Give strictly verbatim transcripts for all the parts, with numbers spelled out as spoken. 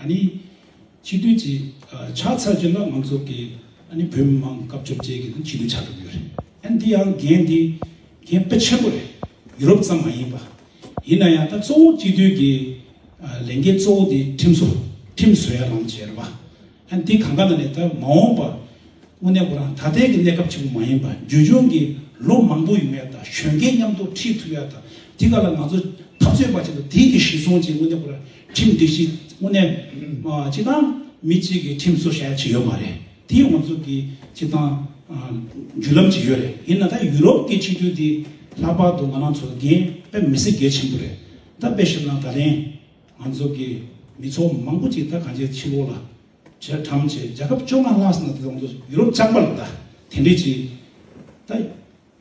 ཨ་ནི་སྤྱི་འཐུས་ཀྱི་ཨ་ཆགས་ཚར་རྗེས་ལ་ང་ཚོ་གི་ཨ་ནི་བོད་མི་མང་སྐབས་བཅོ་བརྒྱད་ཀྱི་ནང་སྤྱི་འཐུས་ཆགས་འགྲོ་གི་ཡོད་རེད། ཨ་ནི་འདི་ཡང་འགན་འདི་འགན་དཔེ་ཆེན་པོ་རེད། ཡུ་རོབ་ཙམ་མ་ཡིན་པ། ཡིན་ན་ཡང་ད་གཙོ་བོ་སྤྱི་འཐུས་ཀྱི་ཨ་ལས་འགན་གཙོ་བོ་དེ་ཁྲིམས་བཟོ་ཁྲིམས་བཟོ་ཡ་ལམ་བྱས་རེད་པ། ཨ་ནི་འདི་གང་ག་ནང་ནས་ད་མ་འོངས་པ་དངོས་གནས་ཁོ་རང་ད་ལྟའི་གི་གནས་སྐབས་གཅིག་པུ་མ་ཡིན་པ་རྒྱུན་འཁྱོངས་ཀྱི་ལོ་མང་པོ་ཡོང་ཡ་དང་གཞོན་སྐྱེས་མཉམ་དུ་ཁྲིད་ཐུབ་ཡ་དང་དེ་ག་ལ་ང་ཚོ་འཐབ་རྩོད་པ་ཆེད་དུ་དེའི་གི་གཞི་བཟུང་བྱས་དངོས་གནས་ཁོ་རང་ཁྲིམས་སྒྲིག་གཞི་དངོས་གནས་སྤྱི་བཏང་མི་གཅིག་གི་ཁྲིམས་བཟོ་བྱ་ཡ་ཅིག་ཡོད་མ་རེད། དེ་ང་ཚོ་གི་སྤྱི་བཏང་བརྒྱུད་ལམ་ཅིག་ཡོད་རེད། ཡིན་ན་ད་ཡུ་རོབ་ཀྱི་སྤྱི་འཐུས་དེ་ལྷག་པར་དུ་ང་རང་ཚོ་འགན་དཔེ་མི་སྲིད་གལ་ཆེན་པོ་རེད། ད་དཔེ་བཞག་ན་ད་ལན་ང་ཚོ་གི་མི་ཚོགས་མང་པོ་ཅིག་ད་གང་ཅིའི་ཕྱི་ལོགས་ལ་བྱེ་བྲམ་བྱེ་རྒྱལ་ཁབ་བཅོ་ལྔ་ལྷག་ཟིན་ན་དེ་ང་ཚོ་ཡུ་རོབ་རྐྱང་པ་ལ་ད་དེ་འདྲས་ཅིག་ད།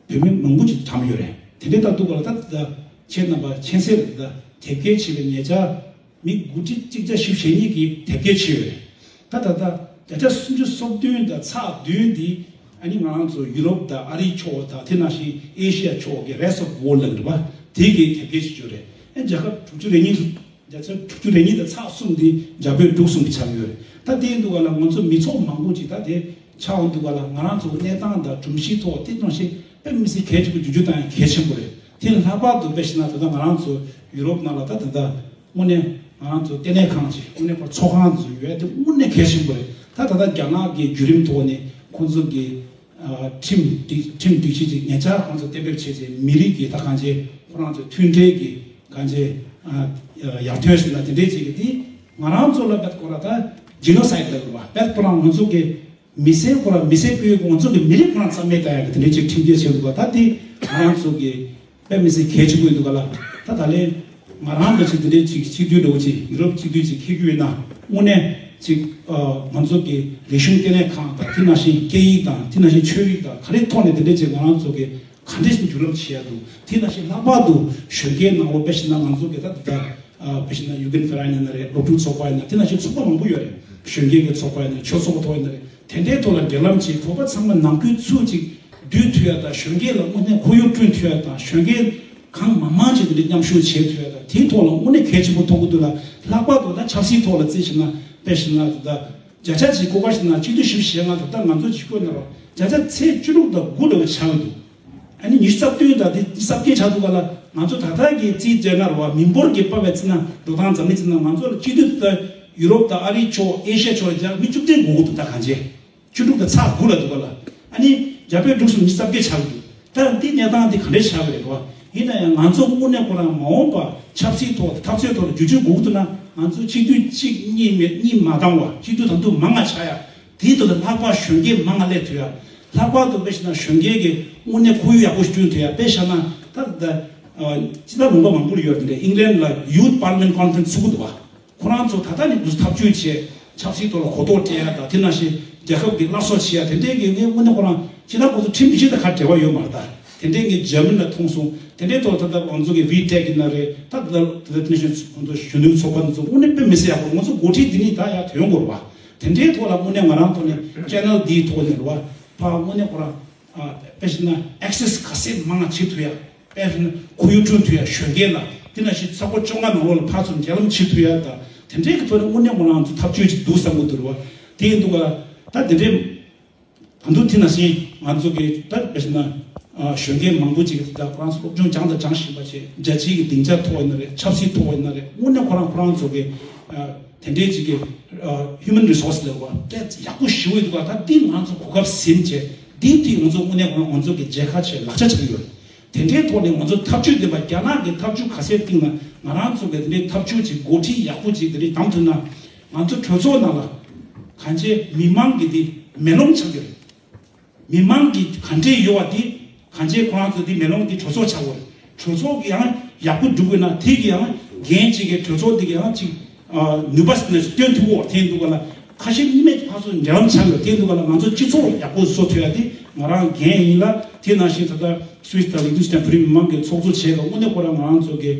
བོད་མི་མང་པོ་ཅིག་གྲམ་ཡོད་རེད། དེ་འདྲའི་ལྟ་འདུག་ག་ལ་ད་ད་ཁྱེད་རྣམ་པ་མཁྱེན་གསལ་རེད། ད་དེབ་སྐྱེལ་བྱས་པའི་ཉེ་ཆར་མི་དགུ་ཁྲི་གཅིག་བརྒྱ་བཞི་བཅུ་ཞེ་གཉིས་ཀྱིས་དེབ་སྐྱེལ་བྱས་ཡོད་རེད། ད་ད་ད་བརྒྱ་ཆ་སུམ་ཅུ་སོ་བདུན་དང་ཚེག་བདུན་འདི་ཨ་ནི་ང་རང་ཚོ་ཡུ་རོབ་དང་ཨ་རིའི་ཕྱོགས་དང་དེ་ནང་བཞིན་ཨེ་ཤི་ཡ་ཕྱོགས་ཀྱི་rest of world ལ་འདྲ་བ་དེ་གའི་དེབ་སྐྱེལ་བྱེད་རྒྱུ་རེད། ཨ་རྒྱལ་ཁབ་དྲུག་ཅུ་རེ་གཉིས་སུ། བརྒྱ་ཆ་དྲུག་ཅུ་རེ་གཉིས་དང་ཚེག་གསུམ་འདི་རྒྱ་བོད་འབྲུག་གསུམ་གྱི་ཆགས་ཡོད་རེད། ད་དེ་ཡིན་དུས་ག་ལ་ང་ཚོ་མི་ཚོགས་མང་པོ་ཅིག་ད་དེ་ཆགས་འོང་དུས་ག་ལ་ང་རང་ཚོ་གནས་སྟངས་དང་སྒྲོམ་གཞི་ཐོག་དེ་ཙམ་ཞིག་དཔེ་མི་སྲིད་གལ་ཆེན་པོ་འགྱུར་རྒྱུ་དང་ཡང་གལ་ཆེན་པོ་རེད། དེ་ལ་ལྷག་པར་དུ་དཔེ་བཞག་ན་ད་ལྟ་ང་རང་ཚོ་ཡུ་རོབ་ནང་ལ་ད་ད་ལྟ་དངོས་གནས་ང་རང་ཚོ་ལྟེ་གནས་ཁང་ཅིག་དངོས་གནས་ཁོ་ཚོགས་ཁང་ཚོ་ཡོད་དེ་དངོས་གནས་གལ་ཆེན་པོ་རེད། ད་ད་ལྟ་རྒྱ་ནག་གི་བརྒྱུད་རིམ་ཐོག་ནས་ཁོང་ཚོ་གི་ཁྲིམས་སྒྲིག་ཁྲིམས་སྒྲིག་གཞི་ཅིག་ཉེ་ཆར་ཁོང་ཚོ་གཏན་འབེབས་བྱས་རྗེས་མི་རིགས་ཀྱི་ད་གང་ཅི་ཁོ་རང་ཚོ་མཐུན་འབྲེལ་གྱི་གང་ཅི་ཡར་ཐོན་ཟེར་ན་དེ་འདྲའི་ཅིག་གི་དེ་ང་རང་ཚོ་ལ་བེད་ཁོ་ར་ད་genocide ལབ་དགོས་པ་བེད་ཁོ་རང་ང་ཚོ་གི་མི་སེར་ཁོ་ར་མི་སེར་སྤེལ་ང་ཚོ་གི་མི་རིགས་ཁོ་རང་རྩ་མེད་བཏང་ཡག་གི་དེ་འདྲའི་ཅིག་ཁྲིམས་འགལ་བྱས་འདུག་པ། ད་དེ་ང་རང་ཚོ་གི་དཔེ་མི་སྲིད་གལ་ཆེན་པོ་ཡིན་འདུག་ག་ལ། ད་ད་ལན་ང་རང་འདྲ་ཅིག་འདི་འདྲའི་ཅིག་སྤྱི་འཐུས་འདྲ་བོ་ཅིག་ཡུ་རོབ་སྤྱི་འཐུས་ཅིག་འཁྱེར་རྒྱུ་ཡོད་ན་དངོས་གནས་ཅིག་ང་ཚོ་གི་རིག་གཞུང་ལྟེ་གནས་ཁང་དང་དེ་ནང་བཞིན་སྐད་ཡིག་དང་དེ་ནང་བཞིན་ཆོས་རིག་དང་ག་རེ་ཐོག་ནས་འདི་འདྲའི་ཅིག་ང་རང་ཚོ་གི་ག་འདྲས་ཤིག་བརྒྱུད་ལམ་བྱེད་ཡ་འདུག་དེ་ནང་བཞིན་ལྷག་པར་དུ་གཞོན་སྐྱེས་ནང་ལོགས་དཔེ་བཞག་ན་ང་ཚོ་གི་ད་ད་དཔེ་བཞག་ན་Jugendverein ཡིན་ན་རེད། སློབ་ཕྲུག་ཚོགས་པ་ཡིན་ན་དེ་ནང་བཞིན་ཚོགས་པ་མང་པོ་ཡོད་རེད། གཞོན་སྐྱེས་ཀྱི་ཚོགས་པ་ཡིན་ན་ཆོས་ཚོགས་པ་ཐོག་ཡིན་ན་རེད། དེ་འདྲའི་ཐོག་ལ་འབྲེལ་ལམ་བྱེད་བོད་པ་ཚང་མ་ནང་ཁུལ་ཚུར་ཅིག་བསྡུ་ཐུབ་ཡ་དང་གཞོན་སྐྱེས་ལ་དངོས་གནས་ཁོར་ཡུག་བསྐྲུན་ཐུབ་ཡ་དང་གཞོན་སྐྱེས་གང་མང་མང་ཅིག་དེ་འདྲའི་མཉམ་ཞུགས་བྱེད་ཐུབ་ཡ་དང་དེའི་ཐོག་ལ་དངོས་གནས་གལ་ཆེན་པོ་མཐོང་གི་འདུག་ལ། ལྷག་པར་དུ་ད་ཆབ་སྲིད་ཐོག་ལ་བརྩིས་ཕྱིན་ན་དཔེ་བཞག་ན་ད་བརྒྱ་ཆ་གཅིག་གོ་བ་བཞག་ན་སྤྱི་འཐུས་བཞི་བཅུ་ཞེ་ལྔ་དང་ད་ང་ཚོ་གཅིག་པོ་ན་རོ་བརྒྱ་ཆ་ཚེག་བཅུ་དྲུག་དང་དགུ་འདྲ་བོ་ཆགས་ཀྱི་འདུག་ཨ་ནི་ཉི་ཤུ་རྩ་བདུན་དང་དེ་ཉི་ཤུ་རྩ་བརྒྱད་ཆགས་འདུག་ག་ལ། ང་ཚོ་ད་ལྟ་གི་རྩིས་བྱས་ན་རོ་བ་མི་འབོར་གྱི་དཔག་པའི་རྩིས་ན་འགྲོ་སྟངས་འཛམ་གླིང་རྩིས་ན་ང་ཚོ་ལ་སྤྱི་འཐུས་ད་ཡུ་རོབ་དང་ཨ་རིའི་ཕྱོགས་ཨེ་ཤ་ཡ་ཕྱོགས་ལ་རྒྱ་མི་བཅུ་བདུན་དགོས་ཀྱི་འདུག་ད་གང་བྱས། བཅུ་དྲུག་དང་ཚེག་དགུ་ལ་འདུག་ག་ལ། ཨ་ནི་རྒྱ་བོད་འབྲུག་གསུམ་ཉི་ཤུ་རྩ་བརྒྱད་ཆགས་ཀྱི་འདུག་ད་འདི་གནས་སྟངས་འདི་ག་འདྲས་ཆགས་ཀྱི་རེད་བ། ཡིན་ན་ཡང་ང་ཚོ་དངོས་གནས་ཁོ་རང་མ་འོངས་པ་ཆབ་སྲིད་ཐོག་འཐབ་རྩོད་ཐོག་ལ་བསྒྱུར་བཅོས་དགོས་ཀྱི་འདུག་ན་ང་ཚོ་སྤྱི་འཐུས་གཅིག་གཉིས་མེད་གཉིས་མ་བཏང་བ་སྤྱི་འཐུས་ད་དུང་མང་ང་ཆགས་ཡ། དེའི་ཐོག་ལ་ལྷག་པར་གཞོན་སྐྱེས་མང་ང་སླེབས་ཐུབ་ཡ། ལྷག་པར་དུ་དཔེ་བཞག་ན་གཞོན་སྐྱེས་ཀྱི་དངོས་གནས་ཁོར་ཡུག་ཡག་པོ་ཞིག་བསྐྲུན་ཐུབ་ཡ། དཔེ་བཞག་ན་ད་ད་སྤྱི་ཟླ་ལུང་པ་མང་པོ་ལ་ཡོད་རེད། དེ་འདྲ་ཨིང་ལན་ལ་Youth Parliament Conference ཚུགས་ཀྱི་འདུག་བ། ཁོ་རང་ཚོ་ད་ལྟ་ནས་འདུག་ཐབས་ཇུས་བྱས། ཆབ་སྲིད་ཐོག་ལ་གོ་རྟོགས་སྤྲད་ཡ་དང་དེ་ནང་བཞིན་རྒྱལ་ཁབ་ཀྱི་སླར་གསོ་བྱེད་ཡ་དེ་འདྲའི་གི་ངས་དངོས་གནས་ཁོ་རང་སྤྱིར་བཏང་ཁོ་ཚོ་ཁྲིམས་ཀྱི་ཆེད་དུ་ཁ་བྲལ་བ་ཡོད་མ་རེད་ད། དེ་འདྲའི་ངས་འཇར་མན་ལ་མཐོང་སོང་། དེ་འདྲའི་ཐོག་ད་ལྟ་ང་ཚོ་གི་ཝི་ཊེག་ཡིན་ན་རེད། ད་ད་ལྟ་དེ་ནང་བཞིན་ཁོ་ཚོ་གཞོན་ནུའི་ཚོགས་པ་འདི་ཚོ་དངོས་གནས་དཔེ་མི་སྲིད་ཡག་པོ། ང་ཚོ་འགོ་ཁྲིད་འདི་ནས་ད་ཡར་ཐོན་དགོས་རེད་བ། དེ་འདྲའི་ཐོག་ལ་དངོས་གནས་ང་རང་ཐོག་ནས་ཆེ་ནལ་འདིའི་ཐོག་ནས་རེད་བ། ཕ་དངོས་གནས་ཁོ་རང་དཔེ་བཞག་ན་ཨེག་སེ་སི་ག་ཚད་མང་ང་བྱེད་ཐུབ་ཡ། དཔེ་བཞག་ན་ཁོར་ཡུག་བསྐྲུན་ཐུབ་ཡ་གཞོན་སྐྱེས་ལ། དེ་ནང་བཞིན་ས་ཁོངས་བཅོ་ལྔ་ནང་ལོགས་ལ་ཕར་ཚུར་འབྲེལ་ལམ་བྱེད་ཐུབ་ཡ་དང་དེ་འདྲའི་གི་ཐོག་ནས་དངོས་གནས་ཁོ་རང་ཚོ་ཐབས་ཇུས་ཅིག་འདུག་བསམ་གི་འདུག་རེད་བ། དེ་ཡིན་དུས་ག་ད་དེ་འདྲའི་ད་དུང་དེ་ནང་བཞིན་ང་ཚོ་གི་ད་དཔེ་བཞག་ན་གཞོན་སྐྱེས་མང་པོ་ཅིག་ད་ཁོ་རང་ཚོ་སློབ་སྦྱོང་སྦྱངས་དང་སྦྱང་བཞིན་པ་བྱས། རྒྱལ་སྤྱིའི་གི་སྡིངས་ཆ་ཐོག་ཡིན་ན་རེད། ཆབ་སྲིད་ཐོག་ཡིན་ན་རེད། དངོས་གནས་ཁོ་རང་ཁོ་རང་ཚོ་གི་དེ་འདྲའི་ཅིག་གི་ཨ་human resource ལབ་པ་དཔེ་ཡག་པོ་ཞེ་པོ་ཡོད་འདུག་ག་ད་འདི་ང་ཚོ་གོ་སྐབས་ཟིན་བྱས་འདི་དུས་ང་ཚོ་དངོས་གནས་ཁོ་རང་ང་ཚོ་གི་མཇལ་ཁ་བྱས་ལག་ཆ་ཆགས་ཡོད་རེད། དེ་འདྲའི་ཐོག་ནས་ང་ཚོ་ཐབས་ཇུས་འདི་པ་རྒྱ་ནག་གི་ཐབས་ཇུས་ག་ཚད་སྟེང་ན་ང་རང་ཚོ་གི་དེ་འདྲའི་ཐབས་ཇུས་ཅིག་འགོ་ཁྲིད་ཡག་པོ་ཅིག་དེ་འདྲའི་བདམས་ཐུབ་ན་ང་ཚོ་གྲོས་ཚོགས་ནང་ལ་གང་ཅི་མི་མང་གི་དེ་མེ་ལོང་ཆགས་ཀྱི་རེད། མི་མང་གི་ག་འདྲས་ཡོད་པ་དེ་གང་ཅི་ཁོ་རང་ཚོ་དེ་མེ་ལོང་དེ་གྲོས་ཚོགས་ཆགས་ཀྱི་རེད། གྲོས་ཚོགས་ཀྱི་ཡང་ཡག་པོ་སྒྲུབ་དགོས་ན་དེ་གི་ཡང་འགན་ཅིག་གི་གྲོས་ཚོགས་དེ་གི་ཡང་ཅིག་ནུས་པ་ཟེར་ན་ཞིག་སྟོན་ཐུབ་ཀྱི་ཡོད་དེ་འདུག་ག་ལ། ཁ་ཞིག་གཉིས་མེད་ཕར་ཚུར་འབྲེལ་ལམ་ཆགས་ཡོད་དེ་འདུག་ག་ལ། ང་ཚོ་སྤྱི་ཚོགས་ཡག་པོ་བཟོ་ཐུབ་ཡ་དེ་ང་རང་འགན་ཡིན་ལ། དེ་ནང་བཞིན་ད་ལྟ་སུད་སི་དང་ལིག་ཏེན་སི་ཊན་བོད་རིགས་མི་མང་གི་ཚོགས་གཙོ་བྱས་པ་དངོས་གནས་ཁོ་རང་ང་རང་ཚོ་གི་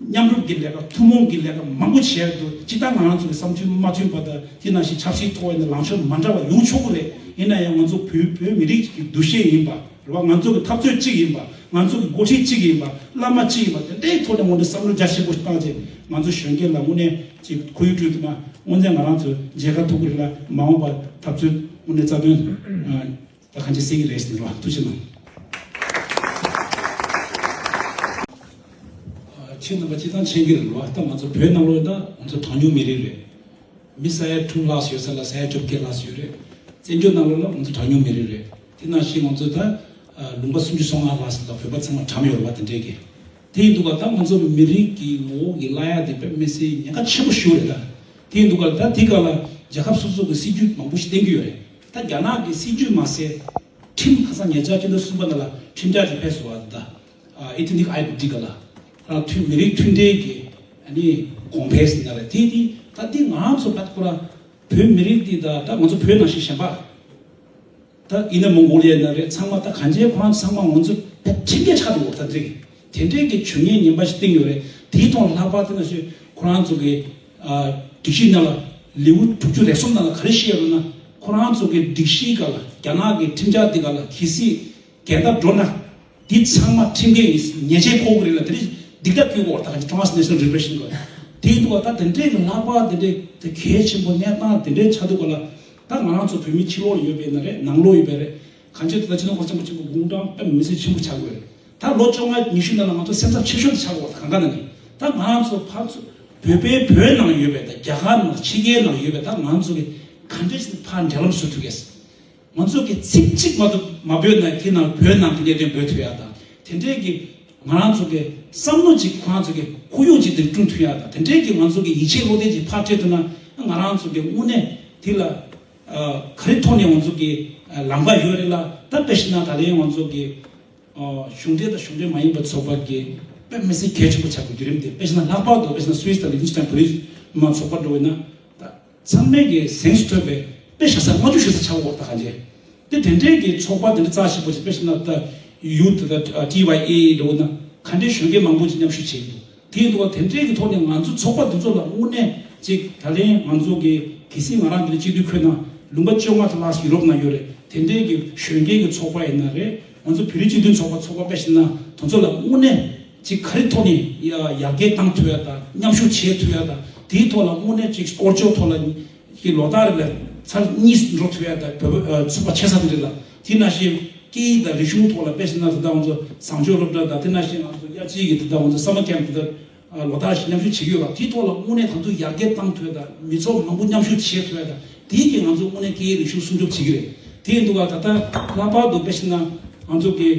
མཉམ་རུབ་ཀྱི་ལས་ཀ་ཐུན་མོང་གི་ལས་ཀ་མང་པོ་བྱས་འདུག་སྤྱིར་བཏང་ང་རང་ཚོ་གི་བསམ་ཚུལ་མ་མཐུན་པ་དང་དེ་ནང་བཞིན་ཆབ་སྲིད་ཐོག་ནས་ལངས་ཕྱོགས་མ་འདྲ་བ་ཡོང་ཆོག་གི་རེད། ཡིན་ན་ཡང་ང་ཚོ་བོད་བོད་མི་རིགས་ཀྱི་འདུ་ཤེས་ཡིན་པ། རེད་བ། ང་ཚོ་གི་འཐབ་རྩོད་གཅིག་ཡིན་པ། ང་ཚོ་གི་འགོ་ཁྲིད་གཅིག་ཡིན་པ། བླ་མ་གཅིག་ཡིན་པ། དེ་འདྲའི་ཐོག་ནས་ངོ་འདྲི་བསམ་བློ་རྒྱ་ཆེན་པོ་ཞིག་བཏང་རྗེས་ ང་ཚོ་གཞོན་སྐྱེས་ལ་དངོས་གནས་ཅིག་ཁོར་ཡུག་བསྐྲུན་ཐུབ་ན་དངོས་གནས་ང་རང་ཚོ་མཇལ་ཁ་ཐོབ་ཀྱི་རེད་ལ། མ་འོངས་པ་འཐབ་རྩོད་དངོས་གནས་རྩ་དོན་ད་གང་ཅི་སེལ་གྱི་རེད་ཟེར་བ། ཐུགས་རྗེ་གནང་། ཁྱེད་རྣམ་པ་སྤྱིར་བཏང་མཁྱེན་གྱི་རེད་བ། ད་ང་ཚོ་བོད་ནང་ལོགས་ད་ང་ཚོ་གྲངས་ཉུང་མི་རིགས་རེད། མི་ས་ཡ་དྲུག་ལྷག་ཡོད་ས་ལ་ས་ཡ་དྲུག་བརྒྱ་ལྷག་ཡོད་རེད། བཙན་བྱོལ་ནང་ལོགས་ལ་ང་ཚོ་གྲངས་ཉུང་མི་རིགས་རེད། དེ་ནང་བཞིན་ང་ཚོ་ད་ལུང་པ་སུམ་ཅུ་སོ་ལྔ་ལྷག་ཙམ་ལ་བོད་པ་ཚང་མ་གྲམ་ཡོད་རེད་བ། དེ་འདྲས་ཀྱི། དེ་ཡིན་དུས་ཀ་ད་ང་ཚོ་མི་རིགས་ཀྱི་ངོ་བོ་གི་བརླག་ཡ་དེ་དཔེ་མི་སྲིད་ཉེན་ཁ་ཆེན་པོ་ཞིག་རེད་ད། དེ་ཡིན་དུས་ཀ་ད་དེ་ག་ལ་རྒྱལ་ཁབ་སོ་སོ་གི་སྲིད་ཇུས་མང་པོ་ཞིག་བཏིང་གི་ཡོད་རེད། ད་རྒྱ་ནག་གི་སྲིད་ཇུས་མ་ཟད་ཁྲིམས་ཁ་སང་ཉེ་ཆར་སྤྱི་ཟླ་གསུམ་པ་ནང་ལ་ཁྲིམས་འཆར་ཅིག་ཕེབས་སོང་བ། ད་ཨེ་ཐི་ནིག་ཨའི་ཌེན་ཊི་ཊི་ག་ལ་རང་མཐུན་མི་རིགས་མཐུན་སྒྲིལ་གྱི་ཨ་ནི་གོང་འཕེལ་ཟེར་ན་རེད། དེ་དེ་ད་དེ་ང་ཚོ་ད་ཁོ་རང་བོད་མི་རིགས་དེ་ད་ད་ང་ཚོ་བོད་ནང་བཞིན་གཞན་པ། ད་ཡིན་ན་མོང་གོ་ལི་ཡ་ན་རེད། ཚང་མ་ད་གང་ཅིའི་ཁོ་རང་ཚང་མ་ང་ཚོ་ད་ཁྲིམས་འགལ་ཆགས་འདུག་ད་འདི་དེ་འདྲའི་གི་ཇུས་ངན་ངན་པ་ཞིག་བཏིང་ཡོད་རེད། དེའི་ཐོག་ལྷག་པར་དེ་ན་ཞིག་ཁོ་རང་ཚོ་གི་ཨ་སྒྲིག་གཞི་ནང་ལ་ལེའུ་དྲུག་ཅུ་རེ་གསུམ་ནང་ལ་ག་རེ་བཤད་ཡོད་ལབ་ན། ཁོ་རང་ཚོ་གི་སྒྲིག་གཞིའི་སྒང་ལ་རྒྱ་ནག་གི་ཁྲིམས་འཆར་དེ་སྒང་ལ་གལ་སྲིད་འགལ་ཟླ་འགྲོ་ན། འདི་ཚང་མ་ཁྲིམས་འགལ་ཡིན། ཉེས་ཆད་ཕོག་གི་རེད་ལ། དེ་རིང་སྡིག་ཐབས་བཀོད་དགོས་ད་ག་ཅིག་Transnational Repression གོ། དེ་ཡིན་དུས་ད་དེ་འདྲའི་གི་ལྷག་པར་དེ་འདྲའི་དེ་གལ་ཆེན་པོ་གནས་སྟངས་དེ་འདྲའི་ཆགས་དུས་ག་ལ། ད་ང་རང་ཚོ་བོད་མི་ཕྱི་ལོགས་ཡོད་པའི་ན་རེད། ནང་ལོགས་ཡོད་པའི་རེད། གང་ཅི་ད་ལྟ་སྤྱི་ནོར་གོང་ས་སྐྱབས་མགོན་ཆེན་པོ་དགུང་གྲངས་དཔེ་མི་སྲིད་ཆེན་པོ་ཆགས་དགོས་རེད། ད་ལོ་བཅོ་ལྔ་ཉི་ཤུ་ནང་ལ་ང་ཚོ་སེམས་འཚབ་ཆེ་ཤོས་དེ་ཆགས་དགོས་ད་གང་ག་ན་ནི། ད་ང་རང་ཚོ་ཕར་ཚུར་བོད་པའི་བོད་ནང་ཡོད་པའི་ད་རྒྱ་གར་ནང་ཕྱི་རྒྱལ་ནང་ཡོད་པའི་ད་ང་ཚོ་གི་ག་འདྲ་ཞིག་ཕར་འབྲེལ་ལམ་བཟོ་ཐུབ་གས། ང་ཚོ་གི་ཚིག་གཅིག་མ་གཏོགས་མ་བོད་ནང་དེ་ནང་བོད་ནང་གི་གནད་དོན་བོད་ཐུབ་ཡ་དང་། དེ་འདྲའི་གི་ང་རང་ཚོ་གི་བསམ་བློ་གཅིག་ཁོ་རང་ཚོ་གི་ཁོར་ཡུག་གཅིག་དེ་བསྐྲུན་ཐུབ་ཡ་དང་། དེ་འདྲའི་གི་ང་ཚོ་གི་ཡིད་ཆེས་བློ་གཏད་ཅིག་ཕར་སྤྲད་ཐུབ་ན། ང་རང་ཚོ་གི་དངོས་གནས་དེ་ལ་ག་རེ་ཐོག་ནས་ང་ཚོ་གི་ལམ་ཁ་ཡོད་རེད་ལ། ད་དཔེ་བཞག་ན་ད་ལན་ང་ཚོ་གི་གཞུང་འབྲེལ་དང་གཞུང་འབྲེལ་མ་ཡིན་པ་ཚོགས་པ་གི་དཔེ་མི་སྲིད་གལ་ཆེན་པོ་ཆགས་པའི་བརྒྱུད་རིམ་དེ། དཔེ་བཞག་ན་ལྷག་པར་དུ་དཔེ་བཞག་ན་སུད་སི་དང་ལིག་ཏེན་ཤི་ཊེན་བོད་རིགས་མ་ཚོགས་པ་འགྲོ་བས་ན། ད་ཚང་མས་ཀྱི་གཟེངས་སུ་ཐོན་པའི་དཔེ་བཞག་ས་སྔ་འཇུག་ཞུ་ས་ཆགས་འོག་ད་ག་འཇེ། དེ་དེ་འདྲའི་གི་ཚོགས་པ་དེ་འདྲ་རྩ་ཆེན་པོ་ཅིག་དཔེ་བཞག་ན་ད་ཡུ་ཐི་ད་ཊི་ཝའི་ཨེ་ཨེ་འགྲོ་ན་ག་འདྲའི་གཞོན་སྐྱེས་མང་པོ་ཅིག་མཉམ་ཞུགས་བྱེད་ཀྱི་འདུག་དེ་ཡིན་དུས་དེ་འདྲའི་གི་ཐོག་ནས་ང་ཚོ་ཚོགས་པ་འདི་ཚོ་ལ་དངོས་གནས་ཅིག་ད་ལན་ང་ཚོ་གི་གལ་སྲིད་ང་རང་འདི་ལ་སྤྱི་འཐུས་འཁོད་ན་ལུང་པ་བཅོ་ལྔ་དང་ལྷག་ཡུ་རོབ་ནང་ཡོད་རེད། དེ་འདྲའི་གི་གཞོན་སྐྱེས་ཀྱི་ཚོགས་པ་ཡིན་ན་རེད། ང་ཚོ་བོད་རིགས་སྤྱི་མཐུན་ཚོགས་པ་ཚོགས་པ་དཔེ་བཞག་ན་དེ་ཚོ་ལ་དངོས་གནས་ཅིག་ག་རེ་ཐོག་ནས་ཡར་རྒྱས་བཏང་ཐུབ་ཡ་དང་མཉམ་ཞུགས་བྱེད་ཐུབ་ཡ་དང་། དེའི་ཐོག་ལ་དངོས་གནས་ཅིག་སྐོར་ཚོགས་ཐོག་ལ་ཀྱི་ལོ་ལྟར་ལ་ཚར་གཉིས་འགྲོ་ཐུབ་ཡ་དང་། བོད་པ་ཚོགས་པ་ཆེ་ས་དེ་འདྲ་ལ། དེ་ནང་བཞིན་སྐད་ཡིག་དང་རིག་གཞུང་ཐོག་ལ་དཔེ་བཞག་ན་ད་ལྟ་ང་ཚོ་བཟང་སྤྱོད་སློབ་གྲྭ་དང་། དེ་ནང་བཞིན་ང་ཚོ་དབྱར་སྐྱིད་ཀྱི་ད་ལྟ་ང་ཚོ་སམ་མར་ཀེམ་དེ་ལྟར་ལོ་ལྟར་ཞིག་མཉམ་ཞུགས་བྱེད་ཀྱི་ཡོད་ལ། དེའི་ཐོག་ལ་དངོས་གནས་ད་དུང་ཡར་རྒྱས་བཏང་ཐུབ་ཡ་དང་། མི་ཚོགས་མང་པོ་མཉམ་ཞུགས་བྱེད་ཐུབ་ཡ་དང་། དེའི་གི་ང་ཚོ་དངོས་གནས་སྐད་ཡིག་རིག་གཞུང་སྲུང་སྐྱོབ་བྱེད་ཀྱི་རེད། དེ་ཡིན་དུས་ད་ལྟ་ལྷག་པར་དུ་དཔེ་བཞག་ན་ང་ཚོ་གི་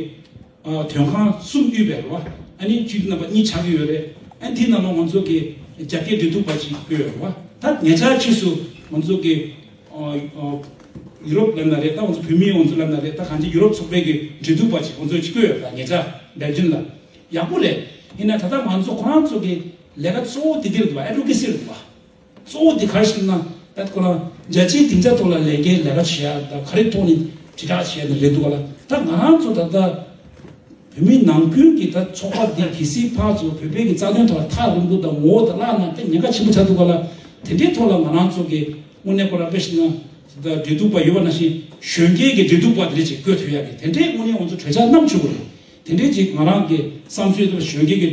ཨ་དོན་ཁང་གསུམ་དབུས་པའི་རེད་བ། ཨ་ནི་སྤྱི་འཐུས་རྣམ་པ་གཉིས་ཆགས་ཀྱི་ཡོད་རེད། ཨ་ནི་དེ་ནང་ལ་ང་ཚོ་གི་རྒྱ་སྐད་འབྲེལ་གཏུག་པ་ཅིག་བསྐོས་ཡོད་རེད་བ། ད་ཉེ་ཆར་ཕྱིས་སུ་ང་ཚོ་གི་ཨ་ཨ་ཡུ་རོབ་ལབ་ན་རེད། ད་ང་ཚོ་བོད་མི་ང་ཚོ་ལབ་ན་རེད། ད་གང་ཅི་ཡུ་རོབ་ཚོགས་པའི་གི་འབྲེལ་གཏུག་པ་ཅིག་ང་ཚོ་ཅིག་བསྐོས་ཡོད་རེད། ད་ཉེ་ཆར་སྦེལ་ཇམ་ལ། ཡག་པོ་རེད། ཡིན་ན་ད་ལྟ་ང་ཚོ་ཁོ་རང་ཚོ་གི་ལས་ཀ་གཙོ་བོ་དེ་འདི་རེད་འདུག་བ། ཨེ་ཌི་ཝོ་ཀེ་སི་རེད་འདུག་བ། གཙོ་བོ་དེ་ག་རེ་ཞིག་ན། ད་ཁོ་རང་རྒྱལ་སྤྱིའི་སྡིངས་ཆ་ཐོག་ལ་ལས་འགན་ལས་ཀ་བྱེད་ཡ་དང་། ག་རེ་ཐོག་ནས་དྲིལ་བསྒྲགས་བྱེད་ཡ་དེ་རེད་འདུག་ག་ལ། ད་ང་རང་ཚོ་ད་ལྟ་བོད་མི་ནང་ཁུལ་གྱི་ད་ཚོགས་པ་འདི་གལ་སྲིད་ཕར་ཚུར་བོད་པའི་གི་རྩ་དོན་ཐོག་ལ་ཐག་རིང་པོ་དང་ངོ་བོ་དང་བརླག་ན་དཔེ་ཉེན་ཁ་ཆེན་པོ་ཆགས་འདུག་ག་ལ། དེ་འདྲའི་ཐོག་ལ་ང་རང་ཚོ་གི་དངོས་གནས་ཁོ་རང་དཔེ་བཞག་ན་ད་འབྲེལ་གཏུག་པ་ཡོད་པ་ནང་བཞིན་གཞོན་སྐྱེས་ཀྱི་འབྲེལ་གཏུག་པ་དེ་འདྲ་ཅིག་བསྐོས་ཐུབ་ཡ་གི་དེ་འདྲའི་དངོས་གནས་ང་ཚོ་གྲོས་འཆར་བསྣམས་བཅུག་གི་རེད། དེ་འདྲའི་ཅིག་ང་རང་གི་བསམ་ཚུལ་དང་གཞོན་སྐྱེས་ཀྱི་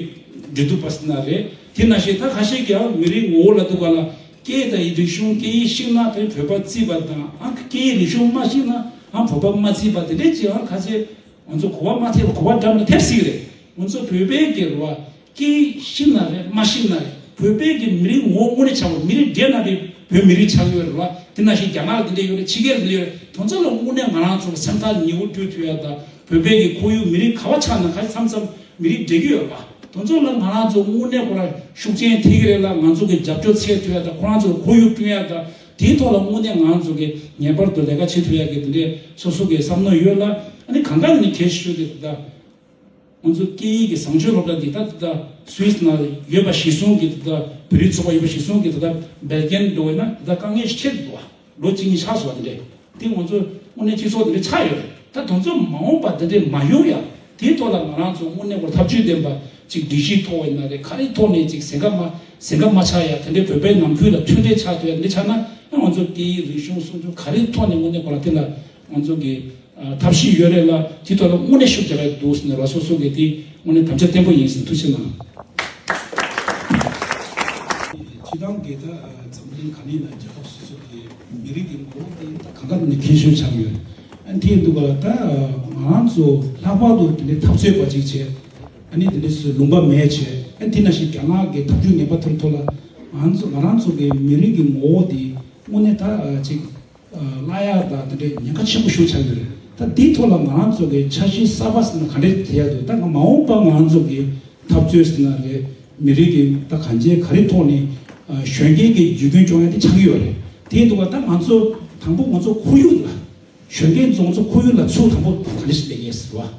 འབྲེལ་གཏུག་པ་ཟེར་ན་རེད། དེ་ནང་བཞིན་ད་ཁ་ཤས་ཀྱིས་ཨ་མི་རིགས་ངོ་བོ་ལབ་འདུག་ག་ལ། སྐད་དང་རིག་གཞུང་སྐད་ཡིག་ཤེས་ན་དེ་བོད་པ་བརྩིས་པ་དང་། ཨ་སྐད་ཡིག་རིག་གཞུང་མ་ཤེས་ན་ཨ་བོད་པ་མ་བརྩིས་པ་དེ་འདྲའི་ཅིག་ཨ་ཁ་ཤས་ང་ཚོ་གོ་བ་མ་ཐེབས་གོ་བ་འགྲམ་ལ་ཐེབས་སྲིད་ཀྱི་རེད། ང་ཚོ་བོད་པའི་སྐད་རེད་བ། སྐད་ཤེས་ན་རེད་མ་ཤེས་ན་རེད། བོད་པའི་གི་མི་རིགས་ངོ་བོ་དངོས་གནས་ཆགས་པ། མི་རིགས་འདྲེས་ན་དེ་བོད་མི་རིགས་ཆགས་ཡོད་རེད་བ། དེ་ནང་བཞིན་རྒྱ་ནག་ལ་དེ་འདྲས་ཡོད་རེད། ཕྱི་རྒྱལ་ལ་དེ་འདྲས་ཡོད་རེད། དེ་ཚོ་ལ་དངོས་གནས་ང་རང་ཚོ་སེམས་ཐག་ཉེ་བོ་གཅོད་ཐུབ་ཡ་དང་། བོད་པའི་གི་ཁོར་ཡུག་མི་རིགས་ག་བ་ཆགས་ན་ག་མཚམས་མཚམས་མི་རིགས་འདྲེས་ཀྱི་ཡོད་རེད་བ། དེ་ཚོ་ལ་ང་རང་ཚོ་དངོས་གནས་ཁོ་རང་ཤུགས་རྐྱེན་ཐེབས་ཀྱི་རེད་ལ། ང་ཚོ་གི་རྒྱབ་སྐྱོར་འཚོལ་ཐུབ་ཡ་དང་། ཁོ་རང་ཚོ་ཁོར་ཡུག་བསྐྲུན་ཡ་དང་། དེའི་ཐོག་ལ་དངོས་གནས་ང་རང་ཚོ་གི་ངེས་པར་དུ་ལས་ཀ་བྱེད་ཐུབ་ཡ་གི་དེ་འདྲས་སོ་སོ་གི་བསམ་བློ་ཡོད་ལ། ཨ་ནི་གང་ག་ནས་གལ་ཆེ་ཤོས་དེ་ད། ང་ཚོ་སྐད་ཡིག་གི་བཟང་སྤྱོད་སློབ་གྲྭ་འདི་ད་ད་ལྟ་སུད་སི་ནང་ཡོད་པ་གཞིར་བཟུང་གིས། ད་ལྟ་བོད་རིགས་ཚོགས་པ་ཡོད་པ་གཞིར་བཟུང་གིས་ད་ལྟ་སྦེལ་ཇམ་འགྲོ་བས་ན་ད་ལྟ་དཀའ་ངལ་ཞིག་འཕྲད་འདུག་བ། ལོ་གཅིག་གཉིས་ཆགས་སོང་བ་དེ་འདྲས། དེ་ང་ཚོ་དངོས་གནས་སྤྱི་ཚོགས་དེ་འདྲས་ཆགས་ཡོད་རེད། ད་དེ་ཚོ་མ་འོངས་པ་དེ་འདྲས་མ་ཡོང་ཡ། དེའི་ཐོག་ལ་ང་རང་ཚོ་དངོས་གནས་ཁོ་ཐབས་ཇུས་ལྡན་པ་ཅིག་སྒྲིག་གཞིའི་ཐོག་ཡིན་ན་རེད། ག་རེའི་ཐོག་ནས་ཅིག་ཟིང་ཁ་མ་ཟིང་ཁ་མ་ཆགས་ཡ། དེ་འདྲས་བོད་པའི་ནང་ཁུལ་ལ་མཐུན་འབྲེལ་ཆགས་ཐུབ་ཡ་དེ་འདྲས་ཆགས་ན། ང་ཚོ་སྐད་ཡིག་རིག་གཞུང་སྲུང་སྐྱོབ་ག་རེའི་ཐོག་ནས་དངོས་གནས་ཁོ་རང་དེ་ལ་ང་ཚོ་གི་ཐབས་ཤེས་ཡོད་རེད་ལ། དེ་ཐོག་ལ་དངོས་གནས་ཤུགས་རྒྱག་ཡ་འདུག་ཟེར་ནས་ར་སོ་སོ་གི་དེ་དངོས་གནས་དམ་བཅའ་བརྟན་པོ་ཡིན་ཟེར། ཐུགས་རྗེ་གནང་། ཏང་གི་ད་འཛམ་གླིང་ག་ནས་ན་རྒྱལ་ཁབ་སོ་སོ་གི་མི་རིགས་ཀྱི་ངོ་བོ་དེ་ད་གང་ག་ནས་ཁྱད་ཆོས་ཆགས་ཡོད། ཨ་ནི་དེ་འདུག་ག་ལ། ད་ང་རང་ཚོ་ལྷག་པར་དུ་དེ་འདྲའི་འཐབ་རྩོད་པ་ཅིག་བྱས། ཨ་ནི་དེ་འདྲའི་སུ་ལུང་པ་མེད་བྱས། ཨ་ནི་དེ་ནང་བཞིན་རྒྱ་ནག་གི་འཐབ་ཇུས་ངན་པ་དེར་ཐོག་ལ་ང་ཚོ་ང་རང་ཚོ་གི་མི་རིགས་ཀྱི་ངོ་བོ་དེ་དངོས་གནས་ད་ཅིག་བརླག་ཡག་དང་དེ་འདྲའི་ཉེན་ཁ་ཆེན་པོ་ཞིག་ཆགས་ཡོད་རེད། ད་འདིའི་ཐོག་ལ་ང་རང་ཚོ་གི་འཆར་གཞི་གསར་པ་ཟེར་ན་ག་འདྲས་དེ་ཡག་འདུག་ད་ང་མ་འོངས་པ་ང་རང་ཚོ་གི་འཐབ་རྩོད་ཟེར་ན་རེད། མི་རིགས་ཀྱི་ད་གང་ཅིའི་ག་རེ་ཐོག་ནས་གཞོན་སྐྱེས་ཀྱི་རྒྱུད་སྐྱོང་སྐྱོང་ཡ་དེ་ཆགས་ཀྱི་ཡོད་རེད། དེ་འདུག་བ། ད་ང་ཚོ་དང་པོ་ང་ཚོ་ཁོར་ཡུག་ལ། གཞོན་སྐྱེས་ཚོ་ང་ཚོ་ཁོར་ཡུག་ལ་ཚུར་དང་པོ་ག་རེ་ཞིག་སླེབས་ཡས་ཟེར་བ།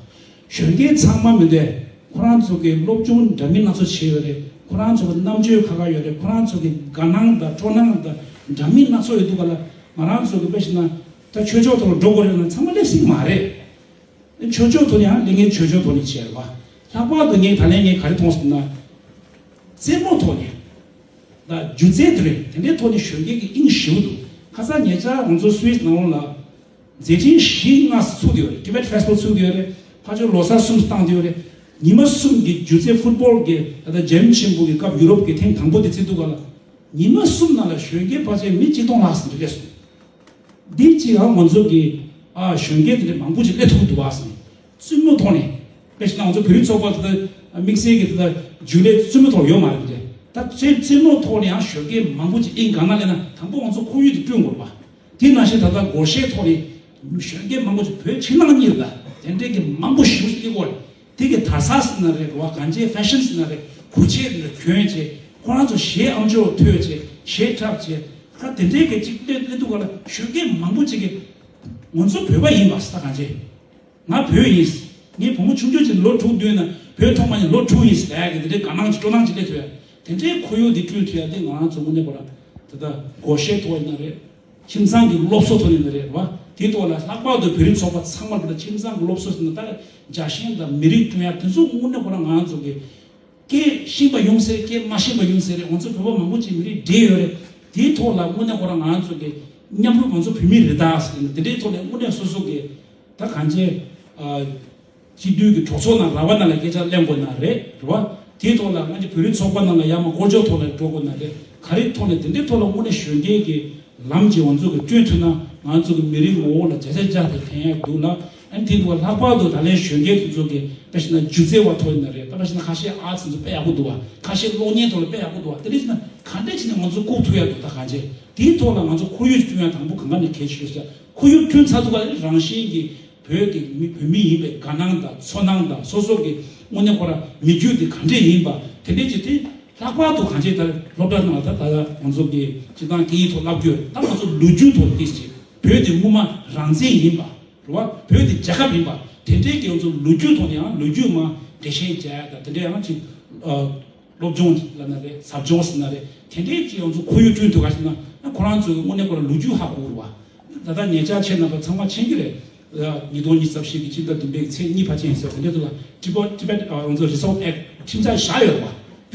གཞོན་སྐྱེས་ཚང་མ་མི་འདུག་ཁོ་རང་ཚོ་གི་སློབ་སྦྱོང་འདྲ་མིན་སྣ་ཚོགས་བྱས་ཡོད་རེད། ཁོ་རང་ཚོ་གི་རྣམ་དཔྱོད་ཁག་ཁག་ཡོད་རེད། ཁོ་རང་ཚོ་གི་དགའ་སྣང་དང་སྤྲོ་སྣང་དང་འདྲ་མིན་སྣ་ཚོགས་ཡོད་འདུག་ག་ལ། ང་རང་ཚོ་གི་དཔེ་བཞག་ན་ད་ཆོས་ཕྱོགས་ཐོག་ལ་འགྲོ་དགོས་རེད་ན་ཚང་མ་སླེབས་སྲིད་མ་རེད། ཆོས་ཕྱོགས་ཐོག་ནས་ཡང་ལས་ངན་ཆོས་ཕྱོགས་ཐོག་ནས་བྱས་རེད་བ། ལྷག་པར་དུ་ངས་ད་ལན་ངས་ག་རེ་མཐོང་སོང་ན། རྩེད་མོ་ཐོག་ནས་དང་སྒྱུ་རྩལ་དེ་རེད། དེ་འདྲའི་ཐོག་ནས་གཞོན་སྐྱེས་ཀྱི་དབྱིངས་ཞེ་པོ་འདུག་ཁ་སང་ཉེ་ཆར་ང་ཚོ་སུད་སི་ནང་ལོགས་ལ་མཛད་འཕྲིན་བཞི་ལྔ་ཚུགས་བསྡད་ཡོད་རེད། Tibet Festival ཚུགས་བསྡད་ཡོད་རེད། ཕར་ཕྱོགས་ལོ་གསར་གསུམ་བཏང་བསྡད་ཡོད་རེད། ཉི་མ་གསུམ་གྱི་སྒྱུ་རྩལ་ཕུཊ་བོལ་གྱི་ད་ལྟ་རྒྱལ་ཡུམ་ཆེན་པོ་གི་སྐབས་ཡུ་རོབ་ཀྱི་ཐེངས་དང་པོ་དེ་བརྩི་འདུག་ག་ལ། ཉི་མ་གསུམ་ནང་ལ་གཞོན་སྐྱེས་ཕལ་ཆེར་མི་གཅིག་སྟོང་ལྷག་ཙམ་རེད་སོང་། འདི་གཅིག་ཡང་ང་ཚོ་གི་ཨ་གཞོན་སྐྱེས་དེ་འདྲ་མང་པོ་ཅིག་སླེབས་ཐུབ་འདུག་བ་སོང་། རྩེད་མོ་ཐོག་ནས། དཔེ་བཞག་ན་ང་ཚོ་བོད་རིགས་ཚོགས་པ་དེ་དག་དམིགས་བསལ་གྱི་དེ་དག་རྒྱུན་ལས་རྩེད་མོ་ཐོག་ཡོད་མ་རེད་དེ། ད་རྩེད་རྩེད་མོ་ཐོག་ནས་ཡང་གཞོན་སྐྱེས་མང་པོ་ཅིག་དབྱིངས་གང་ན་སླེབས་ན་དང་པོ་ང་ཚོ་ཁོར་ཡུག་དེ་བསྐྲུན་དགོས་པ། དེ་ནང་བཞིན་ད་ལྟ་སྒོར་གཞས་ཐོག་ནས་གཞོན་སྐྱེས་མང་པོ་ཅིག་བོད་ཕྱི་ནང་གཉིས་ལ་དེ་འདྲའི་གི་མང་པོ་ཞེ་པོ་ཅིག་སླེབས་ཀྱི་ཡོད་རེད། དེ་གི་དར་ས་ཟེར་ན་རེད། རེད་བ། གང་ཅིའི་ཕེ་ཤན་ཟེར་ན་རེད། གོས་ཆས་ལ་གྱོན་བྱས། ཁོ་རང་ཚོ་གཞས་ཨམ་ཅོག་ཐོས་བྱས། གཞས་འཁྲབ་བྱས། ཁ་དེ་འདྲའི་གི་ཅིག་སླེབས་སླེབས་འདུག་ག་ལ། གཞོན་སྐྱེས་མང་པོ་ཅིག་གིས་ང་ཚོ་བོད་པ་ཡིན་པ་ཟེར། ད་གང་ཅི། ང་བོད་ཡིན། ངའི་བུ་མོ་ཆུང་ཆུང་ཅིག་ལོ་དྲུག་བདུན་ན་བོད་ཐོག་མ་ཡིན་ལོ་དྲུག་ཡིན་ཟེར་ཡ་གི་དེ་འདྲའི་དགའ་སྣང་ཅིག་སྤྲོ་སྣང་ཅིག་སླེབས་ཐུབ་ཡ། དེ་འདྲའི་ཁོར་ཡུག་འདི་བསྐྲུན་ཐུབ་ཡ་དེ་ང་རང་ཚོ་དངོས་གནས་ཁོ་རང་ད་ལྟ་སྒོར་གཞས་ཐོག་ཡིན་ན་རེད། ཁྱིམ་ཚང་གི་སློབ་གསོ་ཐོག་ནས་རེད་བ། དེའི་ཐོག་ལ་ལྷག་པར་དུ་བོད་རིགས་ཚོགས་པ་ཚང་མར་དང་ཁྱིམ་ཚང་གི་སློབ་གསོ་ཟེར་ན་ད་རྒྱལ་ཞེན་དང་མི་རིགས་བསྐྲུན་ཡ་དེ་ཚོ་དངོས་གནས་ཁོ་རང་ང་རང་ཚོ་གི་སྐད་ཤེས་པ་ཡོང་ཟེར། སྐད་མ་ཤེས་པ་ཡོང་ཟེར་རེད། ང་ཚོ་བོད་པ་མང་པོ་ཅིག་མི་རིགས་འདྲེས་ཡོད་རེད། དེའི་ཐོག་ལ་དངོས་གནས་ཁོ་རང་ང་རང་ཚོ་གི་མཉམ་རུབ་ང་ཚོ་བོད་མི་རེད་ད་ཟེར་ནས་དེ་འདྲའི་ཐོག་ནས་དངོས་གནས་སོ་སོ་གི་ད་གང་ཅི། སྤྱི་འཐུས་ཀྱི་གྲོས་ཚོགས་ནང་ར་བ་ནང་ལ་སྐད་ཆ་གླེང་དགོས་ན་རེད། རེད་བ། དེའི་ཐོག་ལ་ང་ཚོ་བོད་རིགས་ཚོགས་པ་ནང་ལ་ཡར་མར་སྐོར་ཕྱོགས་ཐོག་ལ་འགྲོ་དགོས་ན་རེད། ག་རེ་ཐོག་ནས་དེ་འདྲའི་ཐོག་ལ་དངོས་གནས་གཞོན་སྐྱེས་ཀྱི་ལམ་གྱི་ང་ཚོ་གི་བསྐྲུན་ཐུབ་ན་ང་ཚོ་གི་མི་རིགས་ངོ་བོ་ལ་བརྒྱ་ཆ་བརྒྱ་དེ་ཕན་ཡག་འདུག་ལ། ཨ་ནི་དེ་འདུག་བ། ལྷག་པར་དུ་ད་ལན་གཞོན་སྐྱེས་དེ་ཚོ་གི་དཔེ་བཞག་ན་སྒྱུ་རྩལ་བ་ཐོག་ཡིན་ན་རེད། ད་ཕལ་ཆེར་ན་ཁ་ཤས་ཨར་ཊི་ཚོ་དཔེ་ཡག་པོ་འདུག་བ། ཁ་ཤས་གློག་བརྙན་ཐོག་ལ་དཔེ་ཡག་པོ་འདུག་བ། དེ་འདྲ་བྱས་ན་ག་འདྲ་བྱས་ནས་ང་ཚོ་བཀུག་ཐུབ་ཡག་འདུག་ད་གང་བྱས། དེའི་ཐོག་ལ་ང་ཚོ་ཁོར་ཡུག་བསྐྲུན་ཡག་དང་པོ་གང་ག་ནས་གལ་ཆེ་ཤོས་ཤག་ཁོར་ཡུག་བསྐྲུན་ཚར་འདུག་ག་ལ། རང་བཞིན་གྱི་བོད་ཀྱི་མི་བོད་མི་ཡིན་པའི་དགའ་སྣང་དང་ཚོར་སྣང་དང་སོ་སོ་གི་དངོས་གནས་ཁོ་རང་མི་རྒྱུད་དེ་ག་འདྲས་ཡིན་པ་དེ་འདྲས་ཀྱི་དེ་ལྷག་པར་དུ་གང་ཅི་ལྟར་སློབ་གྲྭ་ནང་ལ་ད་ད་ང་ཚོ་གི་སྤྱི་བཏང་སྐད་ཡིག་ཐོག་བསླབ་རྒྱུ་ད་ང་ཚོ་ལོ་རྒྱུས་ཐོག་ཏིས་ཀྱི་བོད་དེ་སྔོན་མ་རང་བཙན་ཡིན་པ་རེད་བ། བོད་དེ་རྒྱལ་ཁབ་ཡིན་པ་དེ་འདྲས་ཀྱི་ང་ཚོ་ལོ་རྒྱུས་ཐོག་ནས་ཡང་ལོ་རྒྱུས་མ་འགྲེལ་བཤད་རྒྱག་ཡ་ད་དེ་འདྲས་ཡང་ཅིག་སློབ་སྦྱོང་ལ་ན་རེད། ཟབ་སྦྱོང་ཟེར་ན་རེད། དེ་འདྲའི་ཅིག་ང་ཚོ་ཁོར་ཡུག་བསྐྲུན་ཐུབ་ག་ཟེར་ན་ཨ་ཁོ་རང་ཚོའི་དངོས་གནས་ཁོ་རང་ལོ་རྒྱུས་ཧ་གོ་རུ་བ། ད་ལྟ་ཉེ་ཆར་ཁྱེད་རྣམ་པ་ཚང་མ་མཁྱེན་གྱི་རེད། ཉིས་སྟོང་ཉི་ཤུ་རྩ་བཞི་གི་སྤྱི་ཟླ་བདུན་པའི་ཚེས་གཉིས་ཕལ་ཆེར་ཡིན་ཟེར་བ་དེ་འདྲ་ཚོ་ལ་ཊི་བེཊ་ཊི་བེཊ་ང་ཚོ་རི་སོར་སི་ཨེཀ་ཊི་ཁྲིམས་འཆར་བཞག་ཡོད་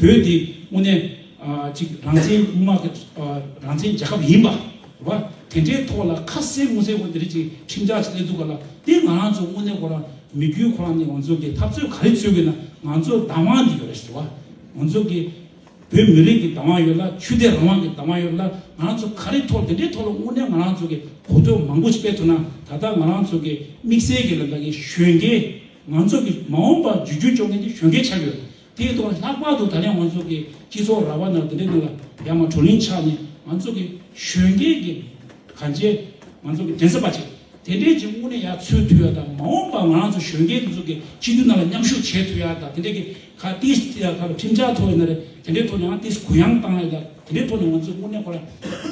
རེད་བ། བོད་འདི་དངོས་གནས་ཅིག་རང་བཙན་དབུ་མ་གི་རང་བཙན་རྒྱལ་ཁབ་ཡིན་པ་རེད་བ། དེ་འདྲའི་ཐོག་ལ་ཁ་གསལ་ངོ་གསལ་བོ་འདི་རིགས་ཅིག་ཁྲིམས་འཆར་ཅིག་སླེབས་འདུག་ག་ལ། དེ་ང་རང་ཚོ་དངོས་གནས་ཁོ་རང་མི་རྒྱུད་ཁོ་རང་ནས་ང་ཚོ་གི་འཐབ་རྩོད་ག་རེ་རྩོད་དགོས་ན་ང་ཚོ་བདག་དབང་འདི་ཡོད་རེད་ཟེར་བ། ང་ཚོ་གི་བོད་མི་རིགས་ཀྱི་བདག་དབང་ཡོད་ལ། ཆོས་དད་རང་དབང་གི་བདག་དབང་ཡོད་ལ། ང་རང་ཚོ་ག་རེ་ཐོག་དེ་འདྲའི་ཐོག་ལ་དངོས་གནས་ང་རང་ཚོ་གི་གོ་རྟོགས་མང་པོ་ཞིག་སྤེལ་ཐུབ་ན་ད་ལྟ་ང་རང་ཚོ་གི་དམིགས་བསལ་གྱི་ལ་ད་གི་གཞོན་སྐྱེས་ང་ཚོ་གི་མ་འོངས་པ་འཛུགས་སྐྲུན་བྱེད་མཁན་དེ་གཞོན་སྐྱེས་ཆགས་ཡོད། དེའི་ཐོག་ལྷག་པར་དུ་ད་ལན་ང་ཚོ་གི་སྤྱི་ཚོགས་ར་བ་ནང་དེ་འདྲའི་ནང་ལ་ཡར་མར་བགྲོ་གླེང་ཆགས་ནས་ང་ཚོ་གི་གཞོན་སྐྱེས་ཀྱི་གང་ཅི་ང་ཚོ་གི་འགྲན་ས་པ་ཅིག་དེ་འདྲའི་ཅིག་དངོས་གནས་ཡར་ཚུད་ཐུབ་ཡ་དང་། མ་འོངས་པ་ང་རང་ཚོ་གཞོན་སྐྱེས་དེ་ཚོ་གི་སྤྱི་འཐུས་ནང་ལ་མཉམ་ཞུགས་བྱེད་ཐུབ་ཡ་དང་། དེ་འདྲའི་གི་ཁ་ཏིས་ཁ་ལ་ཁྲིམས་འཆར་ཐོག་ཡིན་ན་རེད། དེ་འདྲའི་ཐོག་ནས་ཡང་ཏིས་གུ་ཡངས་བཏང་ཡ་དང་། དེ་འདྲའི་ཐོག་ནས་ང་ཚོ་དངོས་གནས་ཁོ་ར་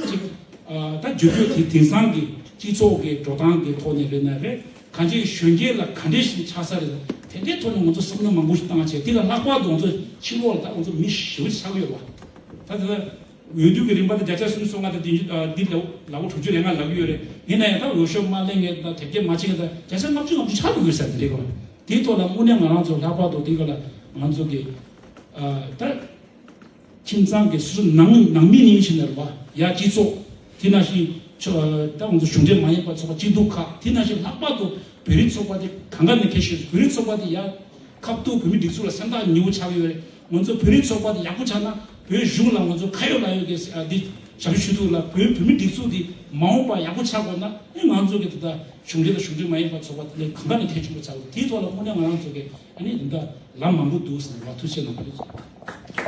ཅིག་ད་བརྗོད་རྒྱུ་དེ་དེང་སང་གི་སྤྱི་ཚོགས་ཀྱི་འགྲོ་སྟངས་ཀྱི་ཐོག་ནས་རེད་ན་རེད། གང་ཅིའི་གཞོན་སྐྱེས་ལ་ག་འདྲས་ཤིག་ཆགས་ས་རེད། དེ་འདྲའི་ཐོག་ནས་ང་ཚོ་བསམ་བློ་མང་པོ་ཞིག་བཏང་བྱས། དེ་ལ་ལྷག་པར་དུ་ང་ཚོ་ཕྱི་ལོགས་ལ་ད་ང་ཚོ་མི་ཞེ་པོ་ཅིག་ཆགས་ཀྱི་ཡོད་པ། ད་དེ་ལ་འོས་བསྡུ་གི་རིམ་པ་དེ་བརྒྱ་ཆ་སུམ་ཅུ་སོ་ལྔ་དང་དེ་འདི་ལ་ལ་བོ་དྲུག་ཅུ་རེ་ལྔ་ལབ་ཀྱི་ཡོད་རེད། ཡིན་ན་ཡང་ད་འོས་ཤོག་མ་ལེན་མཁན་དང་དེབ་སྐྱེལ་མ་བྱེད་མཁན་དང་བརྒྱ་ཆ་ལྔ་བཅུ་ང་བཅུ་ཆགས་འགྲོ་གི་ཡོད་ས་དེ་རེད་གོ། དེའི་ཐོག་ལ་དངོས་གནས་ང་རང་ཚོ་ལྷག་པར་དུ་དེ་ག་ལ་ང་ཚོ་གི་ཨ་ད་ཁྱིམ་ཚང་གི་སོ་སོ་ནང་ནང་མི་ནས་ཕྱིན་ནས་རེད་བ། ཡ་སྤྱི་ཚོགས་དེ་ནང་བཞིན་ཆོ་ད་ང་ཚོ་གཞུང་འབྲེལ་མ་ཡིན་པ་ཚོགས་པ་སྐྱིད་སྡུག་ཁག་དེ་ནང་བཞིན་ལྷག་པར་དུ་བོད་རིགས་ཚོགས་པ་དེ་གང་ག་ནས་ཁྱེར་ཤོས་བོད་རིགས་ཚོགས་པ་དེ་ཡ་ཁ་ཐུག་བོད་མི་སྒྲིག་འཛུགས་ལ་སེམས་ཐག་ཉེ་བོ་ཆགས་ཡོད་རེད། ང་ཚོ་བོད་རིགས་ཚོགས་པ་དེ་ཡག་པོ་ཆགས་ན་ བོད་གཞུང་ལ་ང་ཚོ་ཁ་ཡོད་ལག་ཡོད་ཀྱི་ཨ་འདི་ཞབས་ཞུ་ཞུ་ཐུབ་ལ། བོད་བོད་མི་སྒྲིག་འཛུགས་འདི་མ་འོངས་པ་ཡག་པོ་ཆགས་དགོས་ན་ཨེ་ང་ཚོ་གི་ད་ལྟ་གཞུང་འབྲེལ་དང་གཞུང་འབྲེལ་མ་ཡིན་པ་ཚོགས་པ་དེ་ལས་གང་ག་ནས་མཐུན་ཕྱོགས་པ་ཆགས་དགོས། དེའི་ཐོག་ལ་དངོས་གནས་ང་རང་ཚོ་གི་ཨ་ནི་འདི་འདྲ་ལམ་མང་པོ་འདུག་ཟེར་ནས་ཐུགས་རྗེ་གནང་བ་རེད།